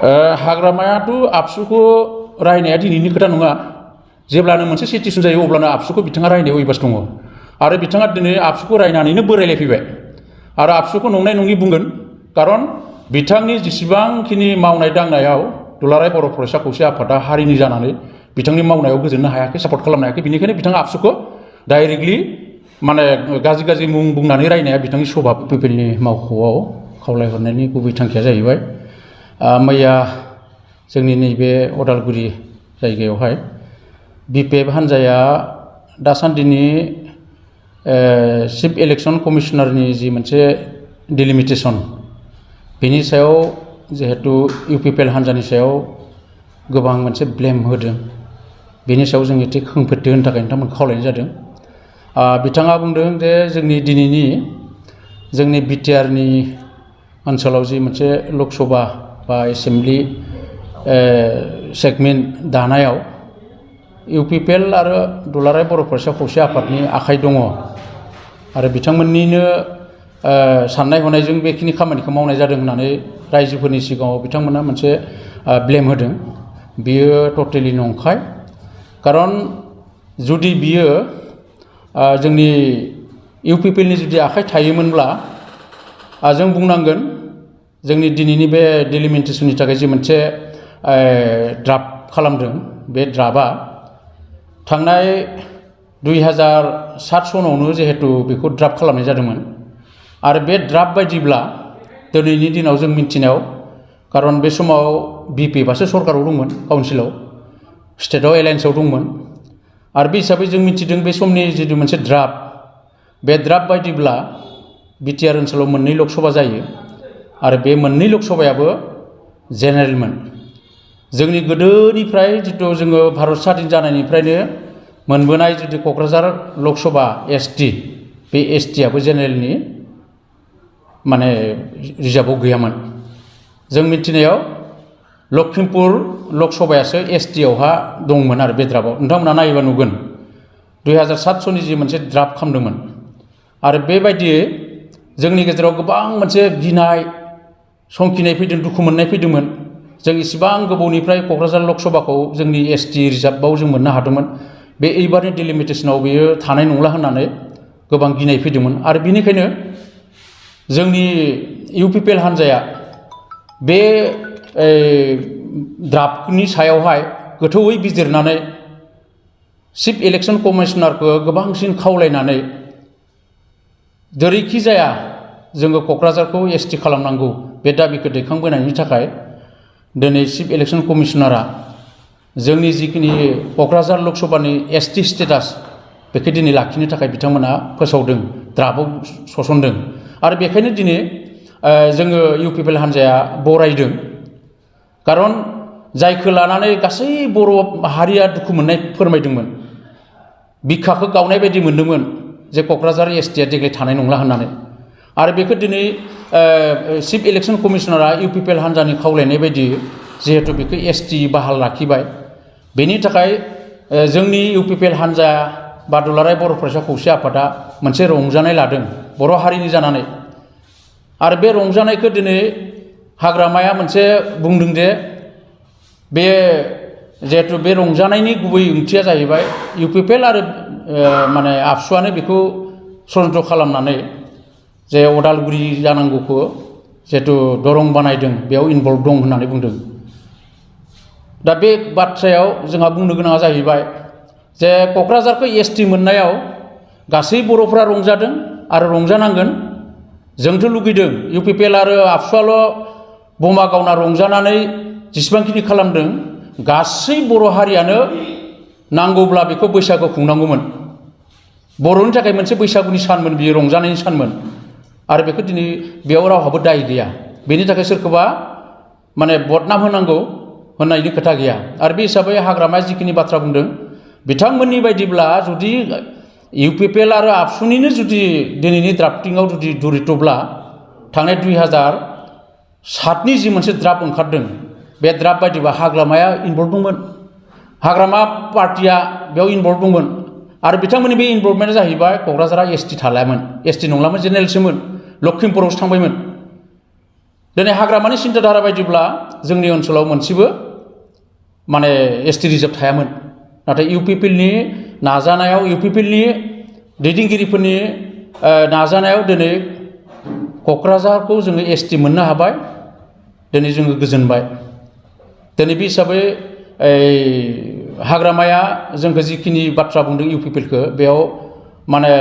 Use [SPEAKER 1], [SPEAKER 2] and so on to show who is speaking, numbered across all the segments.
[SPEAKER 1] हाग्रामायाथ' आबसुखौ रायनाया दिनैनि खोथा नङा जेब्लानो मोनसे सिचुवेसन जायो अब्लानो आबसुखौ बिथाङा रायनायाव अयभास दङ आरो बिथाङा दिनै आबसुखौ रायनानैनो बोरायलायफैबाय आरो आबसुखौ नंनाय नङि बुंगोन खारन बिथांनि जेसेबांखिनि मावनाय दांनायाव दुलाराय बर' फरायसा खौसे आफादा हारिनि जानानै बिथांनि मावनायाव गोजोननो हायाखै सापर्ट खालामनो हायाखै बेनिखायनो बिथाङा आबसुखौ डाइरेक्टलि माने गाज्रि मुं बुंनानै रायनाया बिथांनि सभाब पिपिएलनि मावख'आव खावलायहरनायनि गुबै थांखिया जाहैबाय मैया जोंनि नैबे अदालगुरि जायगायावहाय बिपिएफ हान्जाया दासान्दिनि चिफ इलेक्सन कमिशनारनि जि मोनसे डिलिमिटेसन बेनि सायाव जिहेतु इउपिपिएल हान्जानि सायाव गोबां मोनसे ब्लेम होदों बेनि सायाव जों एसे खैफोद होनो थाखाय नोंथांमोनखौ खावलायनाय जादों बिथाङा बुंदों जे जोंनि बिटिआरनि ओनसोलाव जि मोनसे लकसभा बा एसेम्बलि सेगमेन्ट दानायाव इउपिपिएल आरो दुलाराय बर' फरायसा खौसे आफादनि आखाइ दङ आरो बिथांमोननिनो साननाय हनायजों बेखिनि खामानिखौ मावनाय जादों होननानै रायजोफोरनि सिगाङाव बिथांमोना मोनसे ब्लेम होदों बियो टटेलि नंखाय खारन जुदि बियो जोंनि इउपिपिएलनि जुदि आखाइ थायोमोनब्ला जों बुंनांगोन जोंनि दिनैनि बे डिलिमिटेसननि थाखाय जि मोनसे ड्राफ्ट खालामदों बे ड्राफ्टआ थांनाय 2007 सनावनो जिहेतु बेखौ ड्राफ्ट खालामनाय जादोंमोन आरो बे ड्राफ्ट बायदिब्ला दिनैनि दिनाव जों मिन्थिनायाव खारन बे समाव बिपिएफआसो सरकाराव दंमोन काउन्सिलाव स्टेटआव एलायन्सआव दंमोन आरो बे हिसाबै जों मिथिदों बे समनि जितु मोनसे ड्राफ्ट बे ड्राफ्ट बायदिब्ला बिटिआर ओनसोलाव मोननै लकसभा जायो आरो बे मोननै लकसभायाबो जेनेरेलमोन जोंनि गोदोनिफ्राय जितु जोङो भारत स्वाधीन जानायनिफ्रायनो मोनबोनाय जितु क'क्राझार लकसभा एसटि बे एसटिआबो जेनेरेलनि माने रिजार्भआव गैयामोन जों मिथिनायाव लखिमपुर लकसभायासो एसटिआवहा दंमोन आरो बे ड्राफ्टआव नोंथांमोना नायोबा नुगोन 2007 सननि जि मोनसे ड्राफ्ट खालामदोंमोन आरो बेबायदियै जोंनि गेजेराव गोबां मोनसे गिनाय संखिनाय फैदों दुखु मोननाय फैदोंमोन जों इसिबां गोबावनिफ्राय क'क्राझार लकसभाखौ जोंनि एसटि रिजार्भआव जों मोननो हादोंमोन बे एबारनि डिलिमिटेसनाव बेयो थानाय नंला होननानै गोबां गिनाय फैदोंमोन आरो बेनिखायनो जोंनि इउपिपिएल हान्जाया बे ड्राफ्टनि सायावहाय गोथौयै बिजिरनानै चिफ इलेक्सन कमिशनारखौ गोबांसिन खावलायनानै जेरैखि जाया जोङो क'क्राझारखौ एसटि खालामनांगौ बे दाबिखौ दैखांबोनायनि थाखाय दिनै चिफ इलेक्सन कमिशनारा जोंनि जिखिनि क'क्राझार लकसभानि एसटि स्टेटास बेखौ दिनै लाखिनो थाखाय बिथांमोना फोसावदों ड्राफ्टआव सोसनदों आरो बेखायनो दिनै जोङो इउपिपिएल हान्जाया बरायदों खारन जायखौ लानानै गासै बर' हारिया दुखु मोननाय फोरमायदोंमोन बिखाखौ गावनाय बायदि मोनदोंमोन जे क'क्राझार एसटिआ देग्लाय थानाय नंला होननानै आरो बेखौ दिनै चिफ इलेक्सन कमिशनारा इउपिपिएल हान्जानि खावलायनाय बायदि जिहेतु बेखौ एसटि बाहाल लाखिबाय बेनि थाखाय जोंनि इउपिपिएल हान्जा बा दुलाराय बर' फरायसा खौसे आफादा मोनसे रंजानाय लादों बर' हारिनि जानानै आरो बे रंजानायखौ दिनै हाग्रामाया मोनसे बुंदों जे बे जिहेतु बे रंजानायनि गुबै ओंथिया जाहैबाय इउपिपिएल आरो माने आबसुआनो बेखौ षड्यन्त्र खालामनानै जे अदालगुरि जानांगौखौ जिहेतु दरं बानायदों बेयाव इनभल्भ दं होननानै बुंदों दा बे बाथ्रायाव जोंहा बुंनो गोनाङा जाहैबाय जे क'क्राझारखौ एसटि मोननायाव गासै बर'फ्रा रंजादों आरो रंजानांगोन जोंथ' लुगैदों इउपिपिएल आरो आबसुआल' बमा गावना रंजानानै जेसेबांखिनि खालामदों गासै बर' हारियानो नांगौब्ला बेखौ बैसागु खुंनांगौमोन बर'नि थाखाय मोनसे बैसागुनि सानमोन बियो रंजानायनि सानमोन आरो बेखौ दिनै बेयाव रावहाबो दाय गैया बेनि थाखाय सोरखौबा माने बदनाम होनांगौ होननायनि खोथा गैया आरो बे हिसाबै हाग्रामाया जिखिनि बाथ्रा बुंदों बिथांमोननि बायदिब्ला जुदि इउपिपिएल आरो आबसुनिनो जुदि दिनैनि ड्राफ्टिंआव जुदि जरितब्ला थांनाय 2007नि जि मोनसे ड्राफ्ट ओंखारदों बे ड्राफ्ट बायदिबा हाग्रामाया इनभल्भ दंमोन हाग्रामा पार्टिया बेयाव इनभल्भ दंमोन आरो बिथांमोननि बे इनभल्भमेन्टआ जाहैबाय क'क्राझारा एसटि थालायामोन एसटि नंलामोन जेनेरेलसोमोन लखिमपुरावसो थांबायमोन दिनै हाग्रामानि सिन्ताधारा बायदिब्ला जोंनि ओनसोलाव मोनसेबो माने एसटि रिजार्भ थायामोन नाथाय इउपिपिएलनि नाजानायाव इउपिपिएलनि दैदेनगिरिफोरनि नाजानायाव दिनै क'क्राझारखौ जोङो एसटि मोननो हाबाय दिनै जोङो गोजोनबाय दिनै बे हिसाबै हाग्रामाया जोंखौ जिखिनि बाथ्रा बुंदों इउपिपिएलखौ बेयाव माने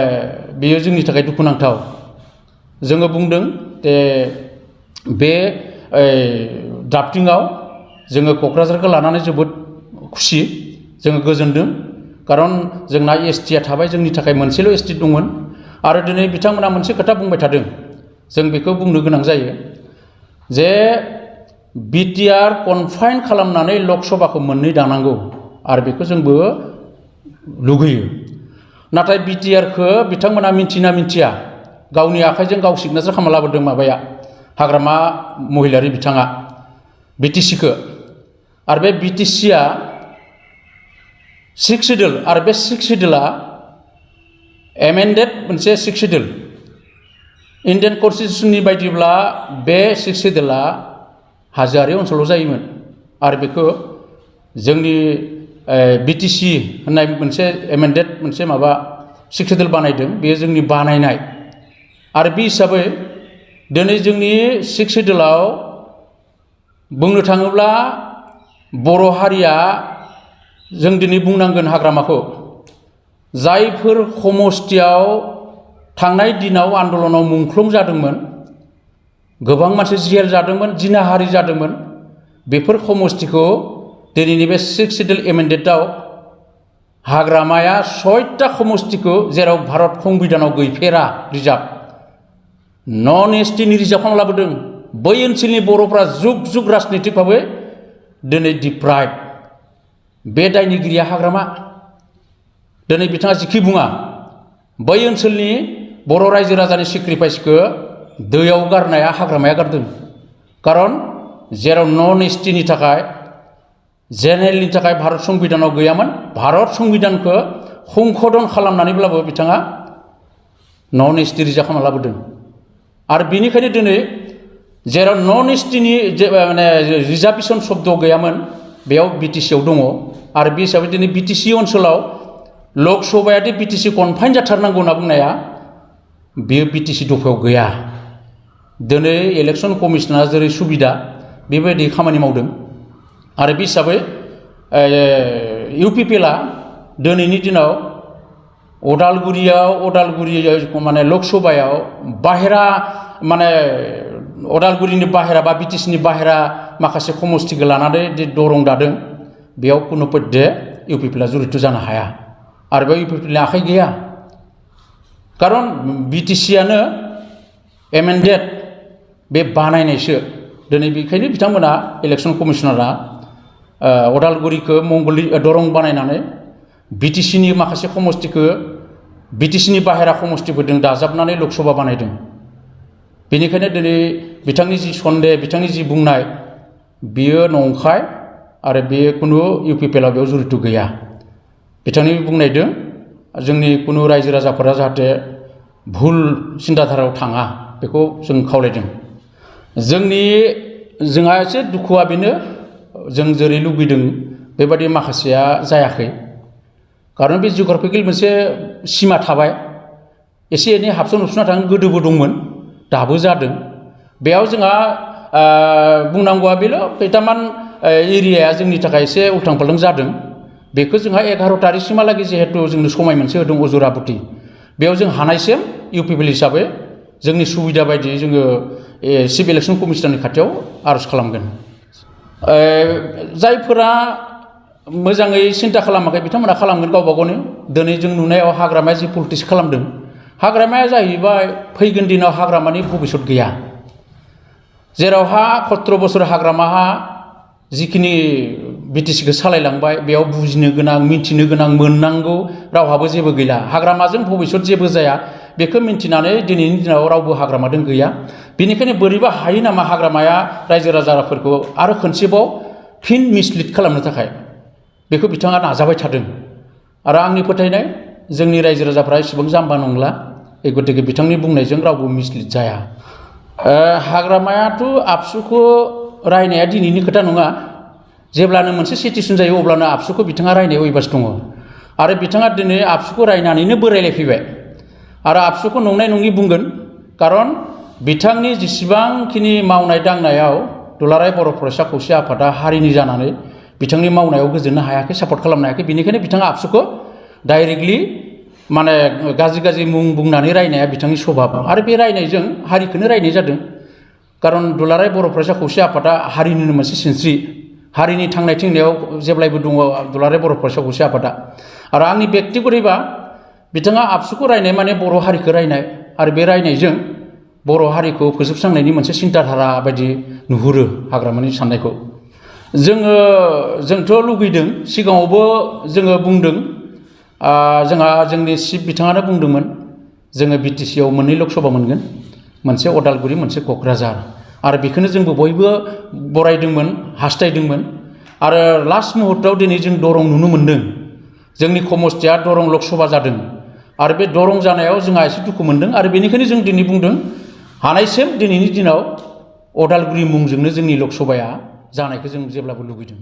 [SPEAKER 1] बेयो जोंनि थाखाय दुखुनांथाव जोङो बुंदों जे बे ड्राफ्टिंआव जोङो क'क्राझारखौ लानानै जोबोद खुसि जोङो गोजोनदों खारन जोंना एसटिआ थाबाय जोंनि थाखाय मोनसेल' एसटि दंमोन आरो दिनै बिथांमोना मोनसे खोथा बुंबाय थादों जों बेखौ बुंनो गोनां जायो जे बिटिआर कनफाइन खालामनानै लकसभाखौ मोननै दानांगौ आरो बेखौ जोंबो लुगैयो नाथाय बिटिआरखौ बिथांमोना मिन्थिना मिन्थिया गावनि आखाइजों गाव सिगनेचार खालामना लाबोदों माबाया हाग्रामा महिलारि बिथाङा बिटिसिखौ आरो बे बिटिसिआ 6 सिडिउल आरो बे 6 सिडिउला एमेन्डेड मोनसे 6 सिडिउल इन्डियान कन्स्टिटिउसननि बायदिब्ला बे 6 सिडिउला हाजोआरि ओनसोलाव जायोमोन आरो बेखौ जोंनि बिटिसि होननाय मोनसे एमेन्डेड मोनसे माबा 6 सिडिउल बानायदों बेयो जोंनि बानायनाय आरो बे हिसाबै दिनै जोंनि 6 सिडिउलाव बुंनो थाङोब्ला बर' हारिया जों दिनै बुंनांगोन हाग्रामाखौ जायफोर समस्थियाव थांनाय दिनाव आन्दलनाव मुंख्लं जादोंमोन गोबां मानसि जेल जादोंमोन जिनाहारि जादोंमोन बेफोर समस्थिखौ दिनैनि बे 6 सिडिउल एमेन्डेडआव हाग्रामाया 6टा समस्थिखौ जेराव भारत संबिधानाव गैफेरा रिजार्भ नन एसटिनि रिजार्भ खालामना लाबोदों बै ओनसोलनि बर'फ्रा जुग जुग राजनितिकभाबै दिनै डिप्राइभ बे दायनिगिरिया हाग्रामा दिनै बिथाङा जिखि बुङा बै ओनसोलनि बर' रायजो राजानि सेक्रिफाइसखौ दैयाव गारनाया हाग्रामाया गारदों खारन जेराव नन एसटिनि थाखाय जेनेरेलनि थाखाय भारत संबिधानाव गैयामोन भारत संबिधानखौ संशोधन खालामनानैब्लाबो बिथाङा नन एसटि रिजार्भ खालामना लाबोदों आरो बेनिखायनो दिनै जेराव नन एसटिनि माने रिजार्भेसन शब्द गैयामोन बेयाव बिटिसिआव दङ आरो बे हिसाबै दिनै बिटिसि ओनसोलाव लकसभायादि बिटिसि कनफाइन जाथारनांगौ होनना बुंनाया बेयो बिटिसि दफायाव गैया दिनै इलेक्सन कमिसना जेरै सुबिदा बेबायदि खामानि मावदों आरो बे हिसाबै इउपिपिएलआ दिनैनि दिनाव अदालगुरियाव माने लकसभायाव बाहेरा माने अदालगुरिनि बाहेरा बा बिटिसिनि बाहेरा माखासे समस्थिखौ लानानै दरं दादों बेयाव कुनु पध्य इउपिपिएलआ जड़ित जानो हाया आरो बेयाव इउपिपिएलनि आखाइ गैया खारन बिटिसिआनो एमेन्डेड बे बानायनायसो दिनै बेखायनो बिथांमोना इलेक्सन कमिसनारा अदालगुरिखौ दरं बानायनानै बिटिसिनि माखासे समस्थिखौ बिटिसिनि बाहेरा समस्थिफोरजों दाजाबनानै लकसभा बानायदों बेनिखायनो दिनै बिथांनि जि सन्देह बिथांनि जि बुंनाय बियो नंखाय आरो बे कुनु इउपिपिएलआ बेयाव जड़ित गैया बिथांनि बुंनायजों जोंनि कुनु रायजो राजाफोरा जाहाथे भुल सिन्ताधारायाव थाङा बेखौ जों खावलायदों जोंहा एसे दुखुआ बेनो जों जेरै लुबैदों बेबादि माखासेया जायाखै खारन बे जिअग्राफिकेल मोनसे सिमा थाबाय एसे एनै हाबसन हुबसना थाङो गोदोबो दंमोन दाबो जादों बेयाव जोंहा बुंनांगौआ बेल' खैथामान एरियाया जोंनि थाखाय एसे उल्थां फाल्थां जादों बेखौ जोंहा 11 तारिखसिमहालागै जिहेतु जोंनो समाय मोनसे होदों अजुराबती बेयाव जों हानायसिम इउपिपिएल हिसाबै जोंनि सुबिदा बायदियै जोङो चिफ इलेक्सन कमिसनारनि खाथियाव आर'ज खालामगोन जायफोरा मोजाङै सिन्ता खालामाखै बिथांमोना खालामगोन गावबा गावनो दिनै जों नुनायाव हाग्रामाया जि पलिटिक्स खालामदों हाग्रामाया जाहैबाय फैगोन दिनाव हाग्रामानि भबिसत गैया जेरावहा 17 बोसोर हाग्रामाहा जिखिनि बिटिसिखौ सालायलांबाय बेयाव बुजिनो गोनां मिन्थिनो गोनां मोननांगौ रावहाबो जेबो गैला हाग्रामाजों भबिसत जेबो जाया बेखौ मिन्थिनानै दिनैनि दिनाव रावबो हाग्रामाजों गैया बेनिखायनो बोरैबा हायो नामा हाग्रामाया रायजो राजाफोरखौ आरो खनसेबाव फिन मिसलिड खालामनो थाखाय बेखौ बिथाङा नाजाबाय थादों आरो आंनि फोथायनाय जोंनि रायजो राजाफ्रा एसेबां जाम्बा नंला गतिके बिथांनि बुंनायजों रावबो मिसलिड जाया हाग्रामायाथ' आबसुखौ रायनाया दिनैनि खोथा नङा जेब्लानो मोनसे सिचुवेसन जायो अब्लानो आबसुखौ बिथाङा रायनायाव अयभास दङ आरो बिथाङा दिनै आबसुखौ रायनानैनो बोरायलायफैबाय आरो आबसुखौ नंनाय नङि बुंगोन खारन बिथांनि जेसेबांखिनि मावनाय दांनायाव दुलाराय बर' फरायसा खौसे आफादा हारिनि जानानै बिथांनि मावनायाव गोजोननो हायाखै सापर्ट खालामनो हायाखै बेनिखायनो बिथाङा आबसुखौ डाइरेक्टलि माने गाज्रि मुं बुंनानै रायनाया बिथांनि सभाब आरो बे रायनायजों हारिखौनो रायनाय जादों खारन दुलाराय बर' फरायसा खौसे आफादा हारिनिनो मोनसे सिनस्रि हारिनि थांनाय थैनायाव जेब्लायबो दङ दुलाराय बर' फरायसा खौसे आफादा आरो आंनि बेक्तिगतैबा बिथाङा आबसुखौ रायनाय माने बर' हारिखौ रायनाय आरो बे रायनायजों बर' हारिखौ फोजोबस्रांनायनि मोनसे सिन्ताधारा बायदि नुहुरो हाग्रामानि साननायखौ जोंथ' लुगैदों सिगाङावबो जोङो बुंदों जोंहा जोंनि चिफ बिथाङानो बुंदोंमोन जोङो बिटिसिआव मोननै लकसभा मोनगोन मोनसे अदालगुरि मोनसे क'क्राझार आरो बेखौनो जोंबो बयबो बरायदोंमोन हास्थायदोंमोन आरो लास्ट मुहुर्तआव दिनै जों दरं नुनो मोन्दों जोंनि समस्तिया दरं लकसभा जादों आरो बे दरं जानायाव जोंहा एसे दुखु मोन्दों आरो बेनिखायनो जों दिनै बुंदों हानायसिम दिनैनि दिनाव अदालगुरि मुंजोंनो जोंनि लकसभाया जानायखौ जों जेब्लाबो लुबैदों